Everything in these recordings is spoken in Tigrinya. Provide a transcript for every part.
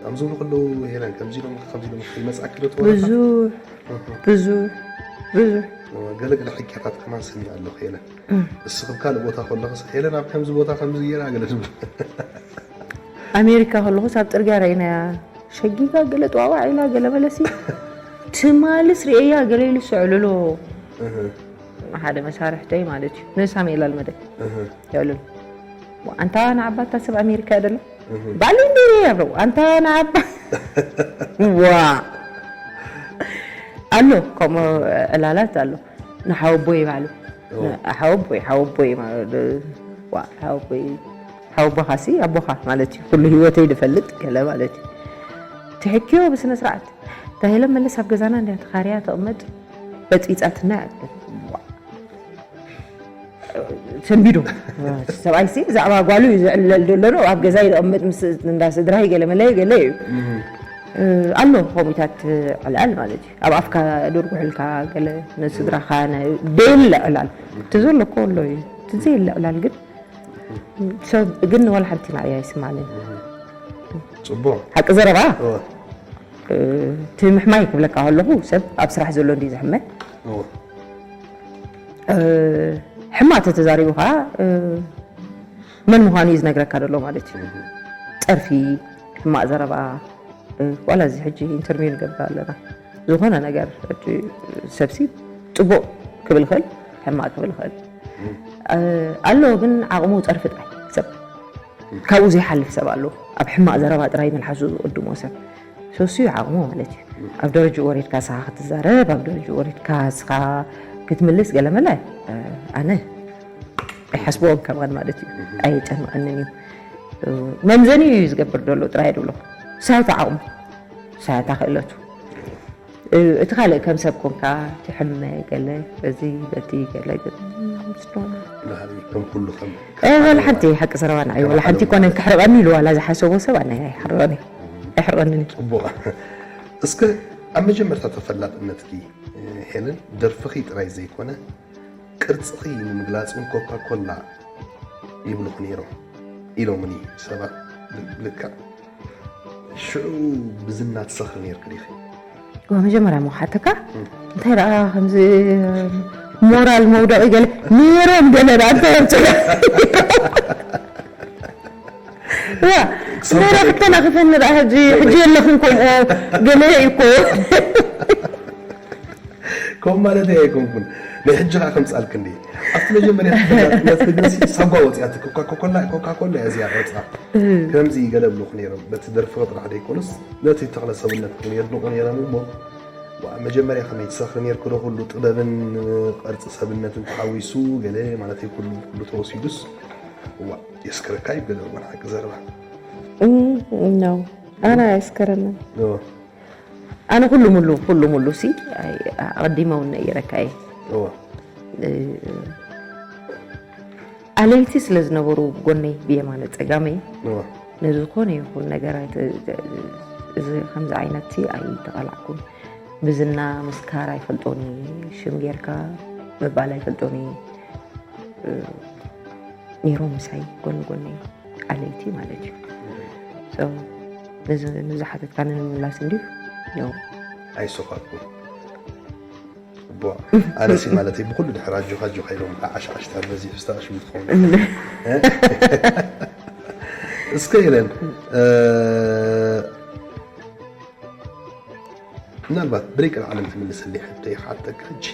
ከም ዝብሉ ከለዉ፣ ሄለን፣ ከምዚ ኢሎም ከምዚ ኢሎም ከይመጽኣኪ ዶ ትወረታ? ብዙሕ ብዙሕ ብዙሕ ገለ ገለ ሕክያታት ከማን ሰሚዐ ኣለኹ፣ ሄለን። እስኺ ኣብ ካልእ ቦታ ከለኽስ፣ ሄለን ኣብ ከምዚ ቦታ ከምዚ ገይራ ገለ ዝብሉ። ኣሜሪካ ከለኹስ ኣብ ጽርግያ ረኢናያ፣ ሸጊጋ ገለ ጥዋዋዕ ኢላ ገለ መለሲ፣ ትማልስ ርእየያ ገለ ኢሉ ሰዕልሎ። እህ። ሓደ መሳርሕተይ ማለት እዩ። ንሳም ኢላ ልመደ። እህ። የብሉን። ኣንታ ንዓባ እታ ሰብ ኣሜሪካ እያ ደሎ? እህ። ባሊ እንዴ እያ ብሎ። ኣንታ ንዓባ። ዋ። ኣሎ፣ ከምኡ ዕላላት ኣሎ። ንሓወቦይ ይባሉ። ኦ። ን-፣ ሓወቦይ፣ ሓወቦይ ማለት፣ ዋ፣ ሓወቦይ፣ ሓወቦኻሲ ኣቦኻ ማለት እዩ። ኩሉ ህይወተይ ዝፈልጥ ገለ ማለት እዩ። ትሕክዮ ብስነ ስርዓት። እታ ሄለን መለስ ኣብ ገዛና እንድያ ተኻርያ ተቕመጥ፣ በጽቢጻትና እያ ትብል። ዋ። ሰንቢዱ። ሰብኣይሲ ብዛዕባ ጓሉ እዩ ዝዕለል ዘሎ፣ ኣብ ገዛ ይቕመጥ ምስ እንዳ ስድራይ ገለ መለ ገለ እዩ። እህ። እ፣ ኣሎ ከምኡታት ዕላል ማለት እዩ። ኣብ ኣፍካ ደርጉሕልካ ገለ ንስድራኻ ነ-፣ ደየለ ዕላል። እቲ ዘሎ እኮ ኣሎ እዩ። እቲ ዘየለ ዕላል ግን ሰብ ግን ወላ ሓንቲ ንዓይ ኣይስማዕንን። ጽቡቕ። ሓቂ ዘረባ? እወ። እ፣ እቲ ምሕማይ ክብለካ ከለኹ ሰብ ኣብ ስራሕ ዘሎ እንድዩ ዝሕመ። እወ። እ፣ ሕማቕ ተተዛሪቡ ኸዓ፣ እ፣ መን ምዃኑ እዩ ዝነግረካ ዘሎ ማለት እዩ። እህ። ጸርፊ፣ ሕማቕ ዘረባ፣ እ፣ ዋላ እዚ ሕጂ ኢንተርቪው ንገብር ኣለና። ዝኾነ ነገር ሕጂ ሰብሲ ጽቡቕ ክብል ይኽእል፣ ሕማቕ ክብል ይኽእል። እህ። እ፣ ኣሎ ግን ዓቕሙ ጸርፊ ጥራይ ሰብ። ካብኡ ዘይሓልፍ ሰብ ኣሎ። ኣብ ሕማቕ ዘረባ ጥራይ መልሓሱ ዝቕድሞ ሰብ። ሶሲ ዓቕሙ ማለት እዩ። ኣብ ደረጃ ወሪድካ ንስኻ ክትዛረብ፣ ኣብ ደረጃ ወሪድካ ንስኻ ክትምልስ ገለ መለ፣ እ፣ ኣነ ኣይሓስብዎን ከማን ማለት እዩ። ኣየጨንቐንን እዩ። እ፣ መምዘኒ እዩ ዝገብር ዘሎ ጥራይ ድብሎ። ሳያታ ዓቕሙ፣ ሳያታ ክእለቱ። እ፣ እቲ ካልእ ከም ሰብ ኮንካ ትሕመ ገለ፣ በዚ በቲ ገለ፣ ገለ፣ ምስ ዶና። ባህሪ ከም ኩሉ ከም እ፣ ወላ ሓንቲ ሓቂ ዘረባ ንዓይ፣ ወላ ሓንቲ ኮነን ክሕርቐኒ ኢሉ ዋላ ዝሓሰቦ ሰብ ኣነ ኣይሓርቐኒ። ኣይሕርቐንን እዩ። ጽቡቕ። እስከ ኣብ መጀመርታ ተፈላጥነትኪ፣ እ፣ ሄለን፣ ደርፍኺ ጥራይ ዘይኮነ፣ ቅርጽኺ ንምግላጽ እውን ኮካ ኮላ ይብሉኺ ነይሮም ኢሎምኒ ሰባት። ል-፣ ልክዕ ሽዑ ብዝና ትሰኽሪ ነይርኪ ዲኺ? እዋ፣ መጀመርያ እሞ ክሓተካ፣ እም። እንታይ ደኣ ከምዚ ሞራል መውደቒ ገለ ነይሮም ገለ ደኣ እንታይ የምጽኡ? እዋ፣ ክሳብ እንታይ ደኣ ከመይ? ክተናኽፈኒ ደኣ ሕጂ፣ ሕጂ የለኽን ከምኡ ገለ እዩ እኮ። ከምኡ ማለተይ ኣይኮንኩን። ናይ ሕጂ ኸኣ ከምጻልኪ እንድየ። ኣብቲ መጀመርያ ተፈላጥነትኪ ግንሲ ሳጓ ወጺኣትኪ። ኮካ ኮላ፣ ኮካ ኮላ እያ እዚኣ ቅርጻ። እህ። ከምዚ ገለ ብሉኺ ነይሮም። በቲ ደርፊ ጥራሕ ደይኮኑስ፣ ነቲ ተኽለ ሰብነትኪ እውን የድንቑ ነይሮም እሞ፣ ዋ፣ መጀመርያ ከመይ ትሰኽሪ ነይርኪ ዶ? ኩሉ ጥበብን ቅርጺ ሰብነትን ተሓዊሱ ገለ ማለተይ ኩሉ፣ ኩሉ ተወሲዱስ፣ ዋ፣ የስክረካ እዩ ገለ እዋን ሓቂ ዘረባ። እም፣ ነው። ኣነ ኣየስከረንን። ኦ። ኣነ ኩሉ ሙሉ፣ ኩሉ ሙሉ ሲ፣ ኣይ፣ ኣቐዲመ እውን ነይረካ እየ። እወ። እ፣ ኣለይቲ ስለ ዝነበሩ ጎነይ ብየማነ ጸጋመይ፣ እወ። ነዚ ዝኾነ ይኹን ነገር ኣይተ-፣ እዚ ከምዚ ዓይነት ሲ ኣይተቓላዕኩን። ብዝና ምስካር ኣይፈልጦን እየ፣ ሽም ጌርካ ምባል ኣይፈልጦን እየ። እ፣ ነይሮም ምሳይ ጎኒ ጎነይ ኣለይቲ ማለት እዩ። So፣ ነዚ፣ ነዚ ሓተትካኒ ንምምላስ እንድዩ፣ ያው ኣይሰፋኩም። ጽቡቕ። ኣነሲ ማለተይ ብኹሉ ድሕር ኣጆኻ ኣጆኻ ኢሎም ከዓሽዓሽታ በዚሑ ዝተኣሽሙ ትኸውን። እ? እስከ ኢለን፣ እ፣ ምናልባት ብደይ ቀልዓለም ትምልሰለይ ሕቶ ይሓተካ ሕጂ።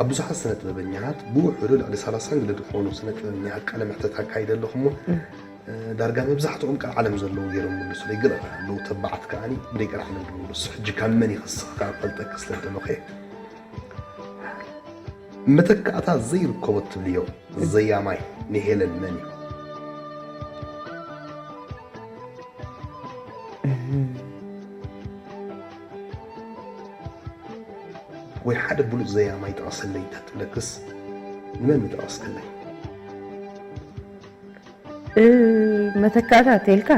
ኣብ ብዙሓት ስነ ጥበበኛታት ብውሑዱ ልዕሊ ሰላሳ ንግደ ዝኾኑ ስነ ጥበበኛታት ቃለ መሕተት ኣካይደ ኣለኹ እሞ፣ እ። እ፣ ዳርጋ መብዛሕትኦም ቀልዓለም ዘለዉ ገይሮም ምልሱለይ። ገለ ኣለዉ ተባዓት ከኣኒ ብደይ ቀልዓለም ዝምልሱ። ሕጂ ካብ መን ይኸስኽ ካብ ፈልጠኪ ስለ ደለኹ እየ። መተካእታ ዘይርከቦ ትብልዮ ዘያማይ ንሄለን መን እዩ? ወይ ሓደ ብሉጽ ዘያማይ ጥቐሰለይ እንተትብለክስ ንመን ምጠቐስክለይ? እ፣ መተካእታ ተይልካ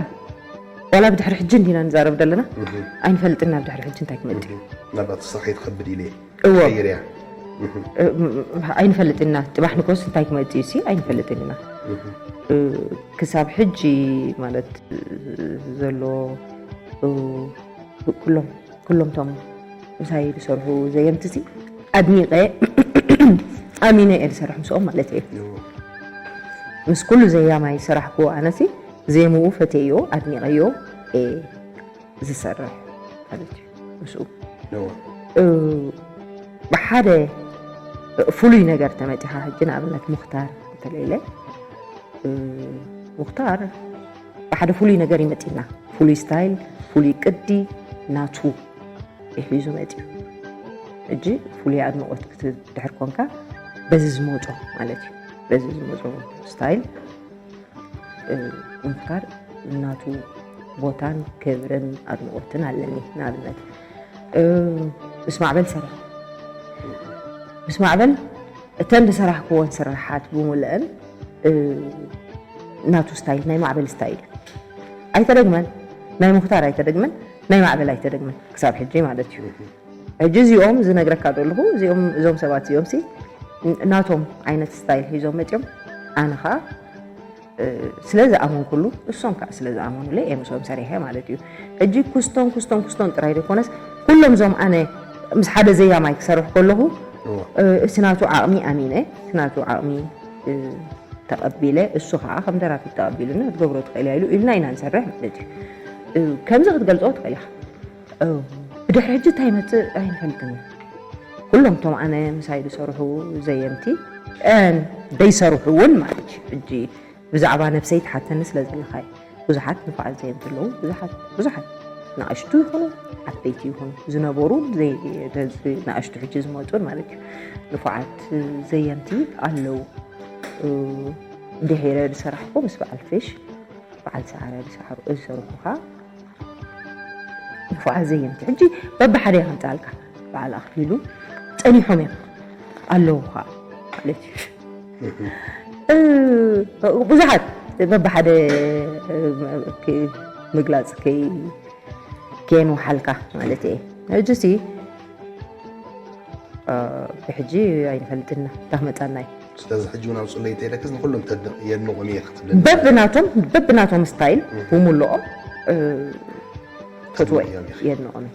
ዋላ ብድሕሪ ሕጂ እንዲና ንዛረብ ዘለና። እህ። ኣይንፈልጥን ናብ ድሕሪ ሕጂ እንታይ ክመጽእ እዩ። እህ። ምናልባት ንስኻ ከይትኸብድ ኢለ እየ። እዎ። ቀይርያ። እህ። እ፣ ም-፣ ም-፣ ኣይንፈልጥን ኢና። ጽባሕ ንግሆስ እንታይ ክመጽእ እዩሲ ኣይንፈልጥን ኢና። እህ። እ፣ ክሳብ ሕጂ ማለት፣ እ፣ ዘሎ ኩሎም ኩሎም ቶም ምሳይ ዝሰርሑ ዘየምትሲ ኣድኒቐ ኣሚነ እየ ዝሰርሕ ምስኦም ማለት እየ። ምስ ኩሉ ዘያማይ ዝሰራሕኩዎ ኣነሲ ዜምኡ ፈትየዮ ኣድኒቐዮ እየ ዝሰርሕ ማለት እዩ። ምስኡ ብሓደ ፍሉይ ነገር ተመፂኻ ሕጂ ንኣብነት ሙክታር እንተለይለ ሙክታር ብሓደ ፍሉይ ነገር ይመፅና፣ ፍሉይ ስታይል፣ ፍሉይ ቅዲ ናቱ ሒዙ መፅዩ። ሕጂ ፍሉይ ኣድንቆት ክትድሕር ኮንካ በዚ ዝመፆ ማለት እዩ። በዚ ዝመፆ ስታይል ሙክታር ናቱ ቦታን ክብርን ኣድንቆትን ኣለኒ። ንኣብነት ምስ ማዕበል ሰሪሐ ምስ ማዕበል እተን ዝሰራሕክዎን ስርሓት ብምልአን ናቱ ስታይል ናይ ማዕበል ስታይል ኣይተደግመን፣ ናይ ሙክታር ኣይተደግመን፣ ናይ ማዕበል ኣይተደግመን ክሳብ ሕጂ ማለት እዩ። ሕጂ እዚኦም ዝነግረካ ዘለኹ እዚኦም እዞም ሰባት እዚኦም ሲ ናቶም ዓይነት ስታይል ሒዞም መፅዮም ኣነ ከዓ ስለ ዝኣመንኩሉ እሶም ከዓ ስለ ዝኣመኑለ እየ ምስኦም ሰሪሐ ማለት እዩ። ሕጂ ኩስቶን ኩስቶን ኩስቶን ጥራይ ዘይኮነስ ኩሎም እዞም ኣነ ምስ ሓደ ዘያማይ ክሰርሕ ከለኹ እቲ ናቱ ዓቕሚ ኣሚነ እቲ ናቱ ዓቕሚ ተቐቢለ እሱ ከዓ ከም ደራፊት ተቐቢሉና ክትገብሮ ትኽእል እያ ኢሉ ኢልና ኢና ንሰርሕ ማለት እዩ። ከምዚ ክትገልፆ ትኽእል ኢኻ። ብድሕሪ ሕጂ እንታይ ይመፅእ ኣይንፈልጥን። ኩሎም እቶም ኣነ ምሳይ ዝሰርሑ ዘየምቲ ደይሰርሑ እውን ማለት እዩ ሕጂ ብዛዕባ ነብሰይ ትሓተኒ ስለ ዘለኻ እዩ። ብዙሓት ንፉዓት ዘየምቲ ኣለዉ። ብዙሓት ብዙሓት ንኣሽቱ ይኹኑ ዓበይቲ ይኹኑ ዝነበሩ ንኣሽቱ ሕጂ ዝመፁን ማለት እዩ። ንፉዓት ዘየምቲ ኣለዉ። እንድሒረ ዝሰራሕኩ ምስ በዓል ፌሽ በዓል ሰዓረ ዝሰርሑ ከዓ ንፉዓት ዘየምቲ ሕጂ በብሓደ ከምፃልካ በዓል ኣኽሊሉ ፀኒሖም እዮም ኣለዉ ከዓ ማለት እዩ። ብዙሓት በብሓደ ምግላፅ ከየንውሓልካ ማለት እየ። ሕጂ ሲ ብሕጂ ኣይንፈልጥና እንታይ ክመፃና እዩ። ስለዚ ሕጂ እውን ኣውፅለይ እንተኢለክስ ንኩሎም የድንቆም እየ ክትብለኒ በብናቶም በብናቶም ስታይል ብምልኦም ፈትወ የድንቆም እየ።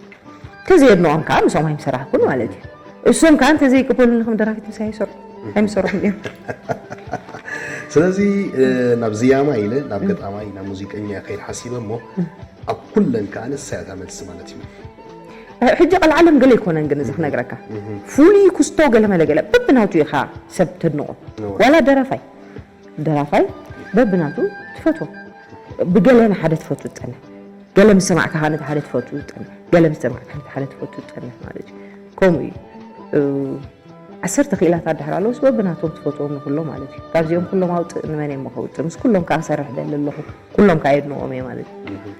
ተዘየድንቆም ከዓ ምስኦም ኣይምሰራሕኩን ማለት እዩ። እሶም ከዓ እንተዘይቅበሉኒ ከም ደራፊት ምሳይ ኣይሰርሑ ኣይምሰርሑን እዮም። ስለዚ ናብ ዝያማ ኢለ ናብ ገጣማይ ናብ ሙዚቀኛ ከይድ ሓሲበ እሞ ኣብ ኩለን ከዓ ንሳ እያ እታ መልሲ ማለት እዩ። ሕጂ ቀልዓለም ገለ ኣይኮነን ግን እዚ ክነግረካ ፍሉይ ኩስቶ ገለመለ ገለ በብናቱ ኢኻ ሰብ ተድንቆ ዋላ ደራፋይ ደራፋይ በብናቱ ትፈትዎ ብገለ ንሓደ ትፈትው ትፀንሕ ገለ ምስ ሰማዕካ ከዓ ነቲ ሓደ ትፈትው ትፀንሕ ገለ ምስ ሰማዕካ ነቲ ሓደ ትፈትው ትፀንሕ ማለት እዩ። ከምኡ እዩ። ዓሰርተ ክኢላታት ድሕር ኣለውስ በብናቶም ትፈትዎም ንኩሎ ማለት እዩ። ካብዚኦም ኩሎም ኣውፅእ ንመን እየ ከውፅእ ምስ ኩሎም ከዓ ሰርሕ ደሊ ኣለኹ ኩሎም ከዓ የድንቆም እየ ማለት እዩ።